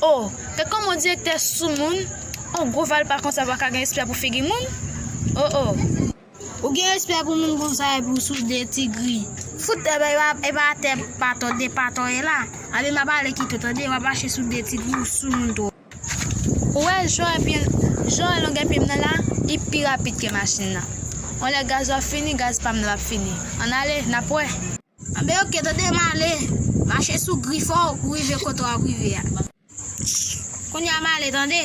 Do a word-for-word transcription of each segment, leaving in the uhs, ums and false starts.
O, gad kòman direktè soumoun, on gwo valpa konsa pa ka gen respè pou figi moun? O, o. Ou gen respè pou moun konsa epi w sou de ti gri. Fout, e pa, e pa, e pa atè patò, de patò ye la. Anben m ap ale kite w tande, w ap mache sou de ti gri, ou soumoun twòp. Ou wè jan epi, jan longè pye m nan la, li pi rapid ke machin nan. On lè gaz w ap fini, gaz pa m nan p ap fini. Ann ale, n ap wè. Anben oke, tande m ale. Mache sou gri fò pou rive kote w ap rive a. Kounye a m ale, tande.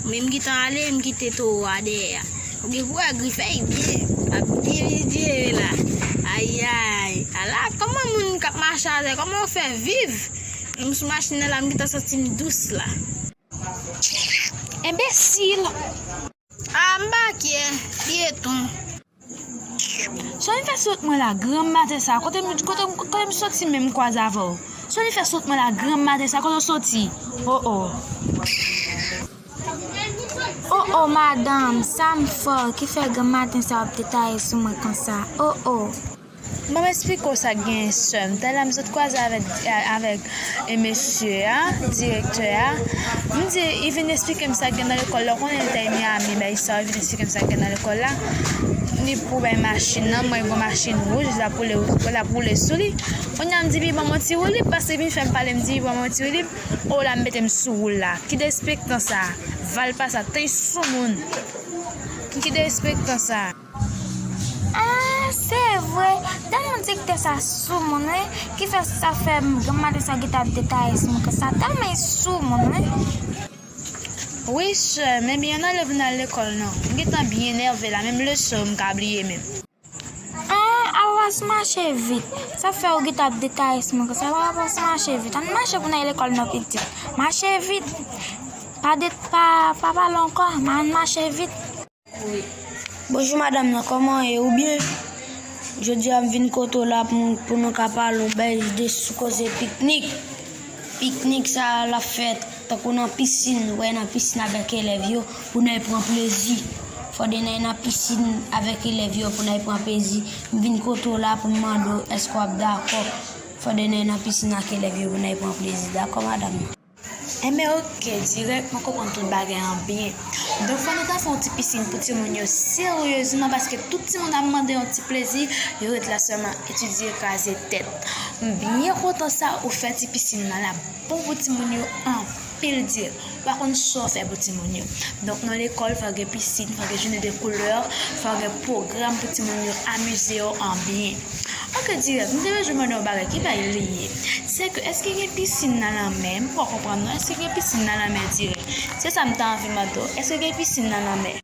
Men m gentan ale, m kite towo a dèyè a. Ou gen pou wè gri fè l byen. Ap byen jere la. Ayay. Ala, kòman moun k ap mache atè, kòman yo fè viv? M sou machin nan la, m gentan santi m dous la. Enbesil! A, m bake, pyeton. Sa w vin fè sot mwen la, granm maten sa, kote m, kote, kote m soti menm kwaze avè w? Sa w vin fè sot mwen la, granm maten sa, kote w soti? O, o. O, o, madanm, sa m fè w ki fè granm maten sa w ap detaye sou mwen konsa? O, o. Ban m esplike w sa k genyen, sè m. Talè a m sot kwaze avèk, avèk, e, mesye a, direktè a. M di, li vin esplike m sa k gen nan lekòl la. Ou konnen l te Miami, bay sa, li vin esplike m sa k gen nan lekòl la. Li pou bay machin nan, mwen gon machin wouj, l ap woule, l ap woule sou li. Kounye a m di, li ban m yon ti woulib, paske li vin fè m pale, m di, li ban m yon ti woulib. O, la m mete m sou woul la. Ki derespektan sa? Valpa sa, tan soumoun. Ki derespektan sa? Ah, se vre. Tèlman direktè sa soumoun, wi. Ki fè sa fè granm maten sa gentan ap detaye sou mwen konsa. Tèlman li soumoun, wi. Wi, sè m, ebyen, ann ale vin al lekòl, non. M gentan byen enève la, menm leson yo m ka bliye menm. Ah, apa w pa mache vit. Sa fè ou gentan ap detaye sou mwen konsa. Apa w pa mache vit. Ann mache pou n al lekòl, non, pitit. Mache vit. Pa de, pa, pa pale ankò, men ann mache vit. Bonjou madanm nan, kòman w ye, ou byen? Jodi a m vin kote w la pou, pou nou ka pale yon bèl ide sou koze piknik. Piknik sa a l ap fèt tankou nan pisin, w wè, nan pisin avèk elèv yo, pou n al pran plezi. Fòdè n al nan pisin avèk elèv yo pou n al pran plezi. M vin kote w la pou m mande w èske w ap dakò. Fòdè n al nan pisin ak elèv yo pou n al pran plezi. Dakò, madanm? Enben, oke, dirèk, mwen konprann tout bagay an byen. Donk, fò nou ta fè yon ti pisin pou timoun yo seryezman, paske tout timoun ap mande yon ti plezi, yo ret la sèlman etidye, kraze tèt. M byen kontan sa ou fè ti pisin nan la, bon pou timoun yo anpil dirèk. Ou pa konn sa w fè pou timoun yo. Donk, nan lekòl, fò gen pisin, fò gen jounen de koulè, fò gen pwogram pou timoun yo amize yo an byen. Oke, dirèk, m te bezwen mande yon bagay, ki bagay li ye? Se ke, èske gen pisin nan lanmè? M pa konprann non, èske gen pisin nan lanmè dirèk? Se sa m ta anvi mande w, èske gen pisin nan lanmè?